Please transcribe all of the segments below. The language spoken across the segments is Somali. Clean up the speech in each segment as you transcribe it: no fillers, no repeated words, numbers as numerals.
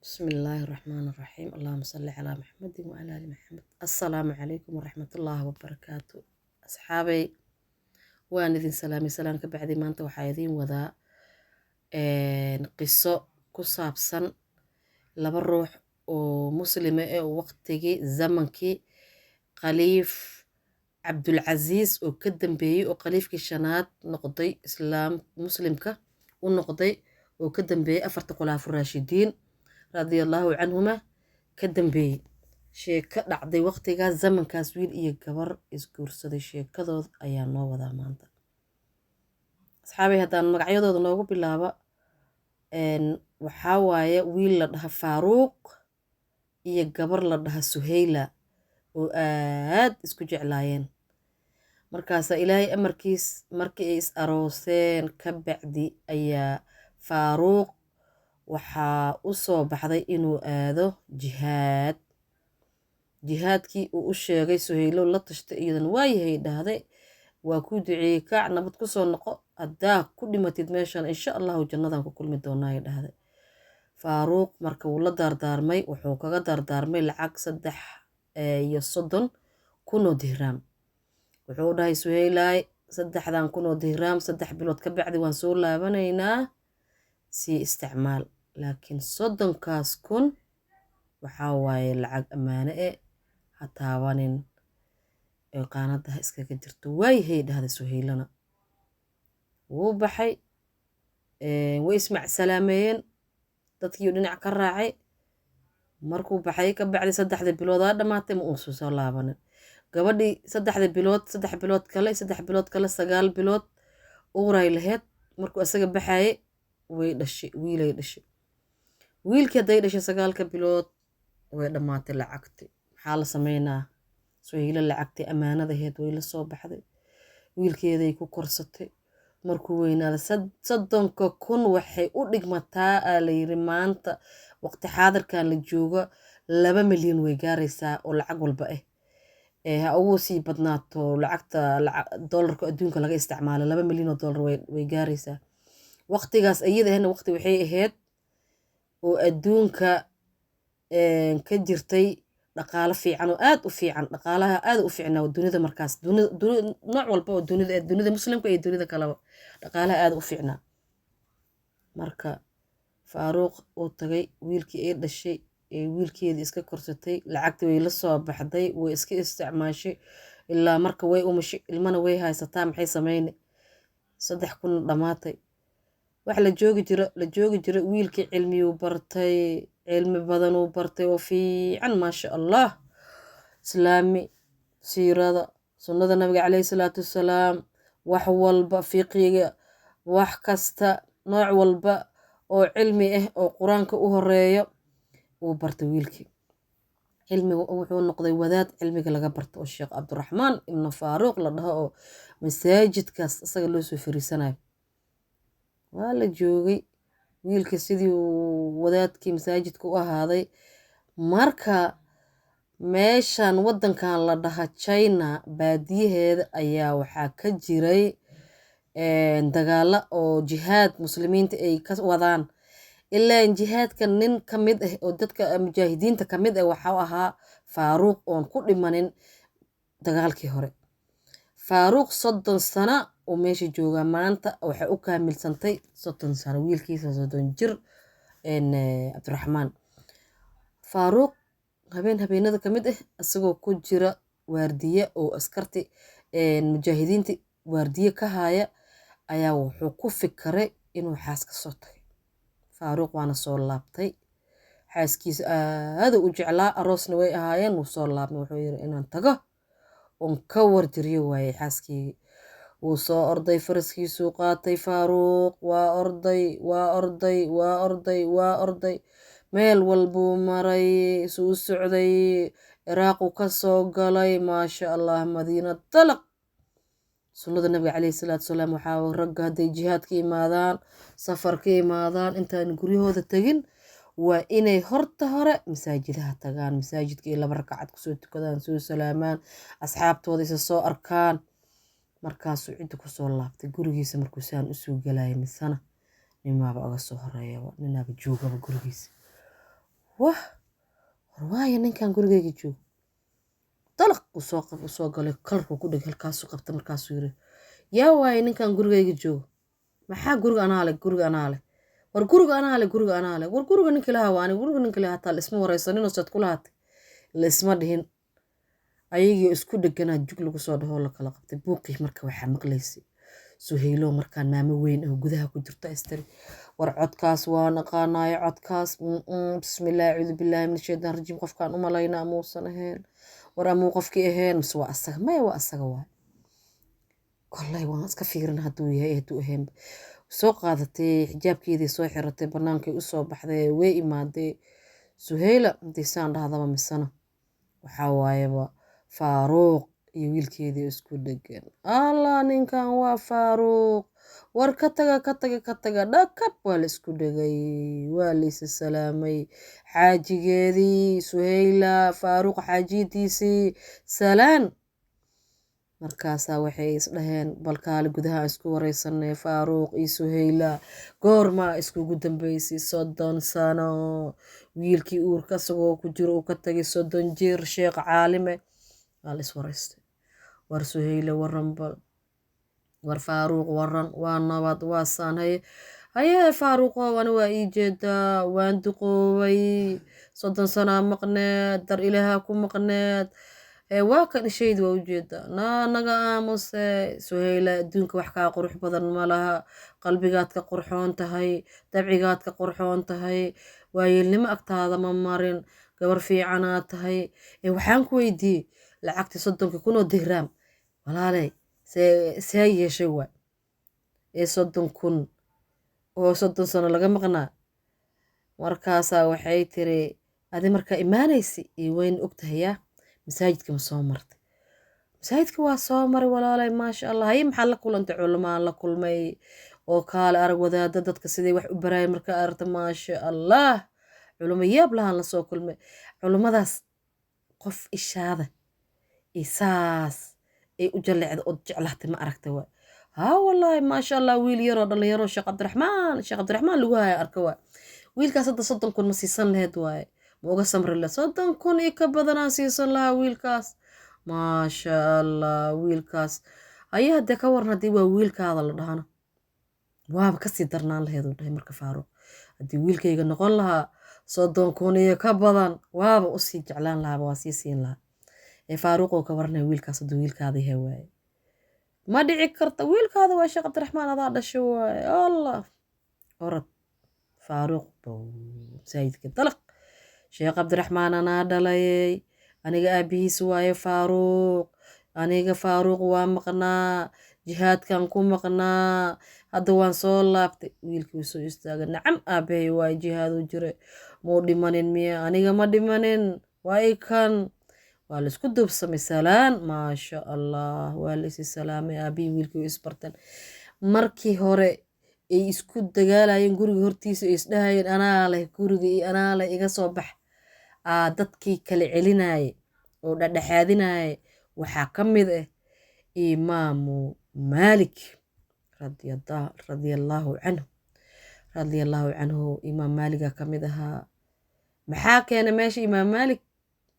بسم الله الرحمن الرحيم، اللهم صل على محمد وعلى آل محمد. السلام عليكم ورحمة الله وبركاته. Asxaabay, waan idin salaamay. Salaan ka bacdi, maanta waxaa idiin wadaa qiso ku saabsan laba ruux oo muslima ee waqtigii zamankii Khaliif Cabdulcasiis oo ka dambeeyey, oo khaliifkii shanaad noqday, Islaam Muslimka u noqday, oo ka dambeeyey afarta khulaafu raashidiin radiallahu canhuma ka dambeeyey. Sheeko dhacday waqtigaas, zamankaas, wiil iyo gabar isguursaday sheekadood ayaa noo wadaa maanta. Asxaabay, haddaan magacyadooda noogu bilaabo, waxaa waaye wiil la dhaha Faaruuq iyo gabar la dhaha Suhayla oo aad isku jeclaayeen. Markaasaa Ilaahay amarkiis, markii ay is arooseen ka bacdi, ayaa Faaruuq waxaa u soo baxday inuu aado jihaad. Jihaadkii uu u sheegay Suhaylo, la tashtay, iyadan waayahay dhahday, waa kuu duceeyey, kaac, nabad ku soo noqo, haddaa ku dhimatid meeshan, insha Allahu jannadan ku kulmi doonaa, ay dhahday. Faaruuq marka wuu la daardaarmay, wuxuu kaga daardaarmay lacag 33,000 oo dirham. Wuxuu dhahay Suhaylaay, 3,000 oo dirham, 3 bilood ka bacdi waan soo laabanaynaa, sii isticmaal, laakiin 30,000 waxaa waaye lacag ammaano e, ha taabanin ee qaanadaha iskaga jirto. Waayahay dhahday Suhaylana. Wuu baxay, way ismac salaameeyeen, dadkiiu dhinac ka raacay. Markuu baxay ka bacdi, 3da biloodaa dhammaatay, ma uusan soo laabanin. Gabadhii 3da bilood, 3 bilood kale, 3 bilood kale, 9 bilood uuray lahayd. Markuu isaga baxayay way dhashay, wiilay dhashay. Wiilkii hadday dhashay, 9ka bilood way dhammaatay lacagti. Maxaa la sameynaa? Suhaylo lacagtay ammaanadaheed way la soo baxday, wiilkeeday ku korsatay. Markuu weynaaday, 30,000 waxay u dhigmataa, aa la yiri, maanta waqti xaadirkan la joogo 2 milyan way gaaraysaa oo lacag walba ah ee ha ugu sii badnaato lacagta dollarka adduunka laga isticmaalo, 2 milyan oo dollar way gaaraysaa. Waqtigaas iyada ahna waqti waxay ahayd oo adduunka ka jirtay dhaqaalo fiican oo aad u fiican, dhaqaalaha aad u fiicnaa dunida markaas, dunida nooc walba oo dunida, dunida Muslimka iyo dunida kaleba, dhaqaalaha aad u fiicnaa. Marka Faaruuq uu tagay, wiilkii ay dhashay ee wiilkeedii iska korsatay, lacagtii way la soo baxday, way iska isticmaashay ilaa marka way umushay, ilmana way haysataa. Maxay sameyne? 3,000 dhammaatay. Wax la joogi jiro, la joogi jiro, wiilkii cilmiyuu bartay, cilmi badanuu bartay oo fiican, maasha Allah, Islaami, siirada, sunnada Nabiga caleyhi salaatu wassalaam, wax walba, fiqiga, wax kasta, nooc walba oo cilmi ah oo Qur-aanka u horeeyo wuu bartay wiilkii. Cilmiga wuxuu noqday wadaad cilmiga laga barto oo Sheekh Cabdiraxmaan Ibnu Faaruuq la dhaho, oo masaajidkaas isaga loo soo fariisanayo. Waa la joogay wiilka sidii uu wadaadkii masaajidka u ahaaday. Marka meeshan waddankan la dhaha China baadiyaheeda ayaa waxaa ka jiray dagaalo oo jihaad Muslimiinta ay ka wadaan. Ilaan jihaadka nin ka mid ah oo dadka mujaahidiinta ka mid ah waxau ahaa Faaruuq, oon ku dhimanin dagaalkii hore. Faaruuq 30 sano uu meesha joogaa. Maanta waxay u kaamilsantay 30 sano, wiilkiisa 30 jir Cabdiraxmaan Faaruuq. Habeen habeenada ka mid ah, isagoo ku jira waardiye oo askarti mujaahidiinta waardiye ka haya, ayaa wuxuu ku fikiray inuu xaas ka soo tagay Faaruuq, waana soo laabtay. Xaaskiisa aada u jeclaa, aroosna way ahaayeen. Wuu soo laabmay, wuxuu yiri inaan tago oon ka warjiriyo waayey xaaskiigii. Wuu soo orday, faraskiisuu qaatay Faaruuq, waa orday, waa orday, waa orday, waa orday, meel walbuu maray, isuu socday, Ciraaquu ka soo galay, maasha Allah, Madiina dalaq. Sunnada Nabiga caleyhi salaatu wasalaam waxaa ragga hadday jihaad ka imaadaan, safar ka imaadaan, intaan guryahooda tegin waa inay horta hore masaajidaha tagaan, masaajidka iyo laba rakacad kusoo tukadaan, soo salaamaan asxaabtooda, isa soo arkaan. Markaasuu cidda kusoo laabtay gurigiisa. Markuu saan usoo galayay, misana nimaaba oga soo horeeyaba, ninaaba joogaba gurigiisa. Wah, war waaya ninkan gurigayga joogo. Dalaq uu soo qab soo galay, kalarkuu ku dhegay halkaasuu qabta. Markaasuu yiri, "Yaa waaye ninkan gurigayga joogo? Maxaa guriga anaa leh, guriga anaa leh, war guriga anaa leh, guriga anaa leh, war guriga ninka lahaa waa aniga, guriga ninka lahaa." Hataa la isma wareysaninoo saad ku lahaatay la isma dhihin. Ayagii isku dheganaa jug lagu soo dhahoo la kala qabtay buuqii. Marka waxaa maqlaysay Suhaylo markaan maamo weyn oo gudaha ku jirta istiri, "War codkaas waan aqaanaayo, codkaas, bismillaahi, acuudu billaahi min ashaytaan rajiim. Qofkaan u malayna amuusan ahayn? War amuu qofkii ahayn mise waa asaga? Maya, waa asaga waay. Kollay waan iska fiirin hadduu yahay, hadduu ahayn." Soo qaadatay xijaabkeedii, soo xiratay, bannaankay usoo baxday, way imaaday Suhayla. Intii saan dhahdaba misana waxaa waayeba Faaruuq iyo wiilkeedii isku dhegan. Allah, ninkan waa Faaruuq! War ka taga, ka taga, ka taga! Dhakab, waa la isku dhegay, waa la isa salaamay. Xaajigeedii Suhayla, Faaruuq xaajiyadiisii salaan. Markaasaa waxay isdhaheen, "Balkaale gudaha isku wareysanay." Faaruuq iyo Suhayla goormaa iskugu dambeysay? 30 sano. Wiilkii uurka isagoo ku jiro uu ka tagay, 30 jir, sheekh caalime. Waa la iswareystay. "War Suhayle, waran bal. War Faaruuq, waran." "Waa nabad, waa saan." "Haye, haye Faaruuqow, ani waa ii jeedaa, waan duqoobay, 30 sanaa maqneed, dar ilaaha ku maqneed. Waa kan ishaydi, waa ujeedaa." "Naa naga aamuse Suhayla, adduunka wax kaa qurux badan ma laha. Qalbigaad ka qurxoon tahay, dabcigaad ka qurxoon tahay, waayeelnimo agtaada ma marin, gabar fiicanaad tahay. Ee waxaan ku weydiiyey lacagtii 30-kii kun oo dirham, walaaley, see yeeshay waay ee 30,000 oo 30 sano laga maqnaa?" Markaasaa waxay tiri, "Adi markaa imaanaysi iyo wayna ogtahay, yaa masaajidka ma soo martay?" "Masaajidka waa soo maray, walaalay, maasha Allah." "Haye, maxaad la kulantay?" "Culamaan la kulmay oo kaale arag, wadaada dadka siday wax u baraayeen markaa aragta, maasha Allah, culimo yaab lahaan la soo kulmay. Culimmadaas qof ishaada iyo saas ay u jalleecda ood jeclaatay ma aragtay waay?" "Haa wallaahi, maasha Allah, wiil yaroo dhalinyaro, Sheekh Cabdiraxmaan, Sheekh Cabdiraxmaan lagu haya arka waay. Wiilkaas hadda 30,000 ma siisan laheyd waaye? Ma uga samri laheyd? 30,000 iyo ka badanaan siisan lahaa wiilkaas, maasha Allah, wiilkaas." "Haye, haddee ka waran haddii waa wiilkaada la dhahana? Waaba kasii darnaan laheyd," uu dhahay. Marka Faaruuq, "Haddii wiilkayga noqon lahaa, 30,000 iyo ka badan waaba usii jeclaan lahaaba, waa sii siin lahaa. Ee Faaruuqoo, ka waranaya wiilkaas hadduu wiilkaada yahay waaye?" "Ma dhici karta, wiilkaada waa Sheekh Cabdiraxmaan, adaa dhashay waaye." Allah, orod Faaruuq bow masaajidka dalaq. "Sheekh Cabdiraxmaan anaa dhalayay, aniga aabihiis waaye Faaruuq. Aniga Faaruuq waa maqnaa, jihaadkan ku maqnaa, hadda waan soo laabtay." Wiilkii wuu soo istaagay. "Nacam, aabahay waaye, jihaaduu jire. Muu dhimanin miya? Aniga ma dhimanin, waa i kan." Waa laisku duubsamay salaan, maasha Allah, waa la isi salaamay. Aabihii wiilkii way isbarteen. Markii hore ay isku dagaalayeen guriga hortiisa, ay isdhahayeen anaa leh guriga iyo anaa leh, iga soo bax, aa dadkii kala celinayay oo dhexdhexaadinayay waxaa ka mid ah Imaamu Maalik radiallahu canhu, radiallahu canhu. Imaam Maaligaa ka mid ahaa. Maxaa keenay meesha Imaam Maalik?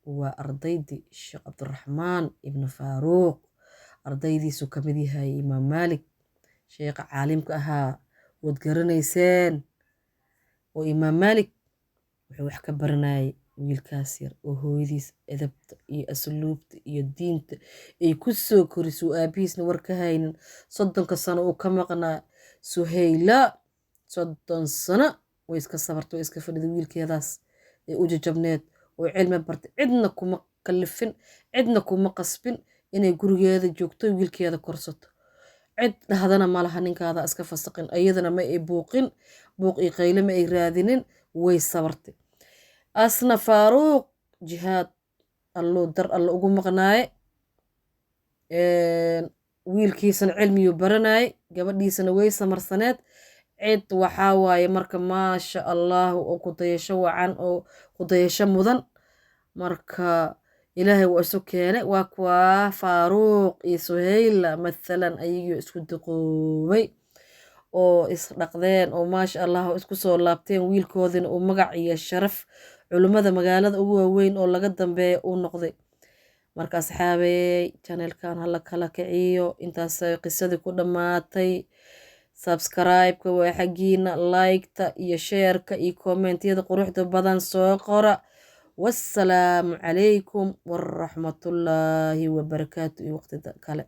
Waa ardaydii Sheekh Cabdiraxmaan ibnu Faaruuq, ardaydiisuu ka mid yahay Imaam Maalik, sheekha caalimka ahaa waad garanayseen. Oo Imaam Maalik wuxuu wax ka baranayay wiilkaas yar oo hooyadiis edabta iyo asluubta iyo diinta ay ku soo korisay, uu aabihiisna war ka haynin, 30-ka sano uu ka maqnaa. Suhayla 30 sano way iska sabartay, way iska fadhiday wiilkeedaas ee u jajabneed oo cilmi bartay. Cidna kuma kallifin, cidna kuma qasbin inay gurigeeda joogto, wiilkeeda korsato. Cid dhahdana malaha ninkaada iska fasaqin. Iyadana ma ay buuqin, buuq iyo qayle ma ay raadinin, way sabartay. Asna Faaruuq jihaad alluu dar alle ugu maqnaaye, wiilkiisana cilmiyuu baranaaye, gabadhiisana way samarsaneed. Cid waxaa waaye marka, maasha Allah, oo ku dayasho wacan oo ku dayasho mudan. Marka Ilaahay waa isu keenay, waa kuwaa Faaruuq iyo Suhayla mathalan, ayagii isku duqoobay oo isdhaqdeen oo maasha Allah isku soo laabteen, wiilkoodina uu magac iyo sharaf Culimmada magaalada ugu waaweyn oo laga dambeeya uu noqday. Marka asxaabeey, channelkan hala kala kiciyo. Intaas qisadii ku dhammaatay. Subscribe-ka waa xaggiina, like-ta iyo share-ka iyo commentiyada quruxda badan soo qora. Wassalaamu calaykum waraxmatullaahi wabarakaatu iyo waqti kale.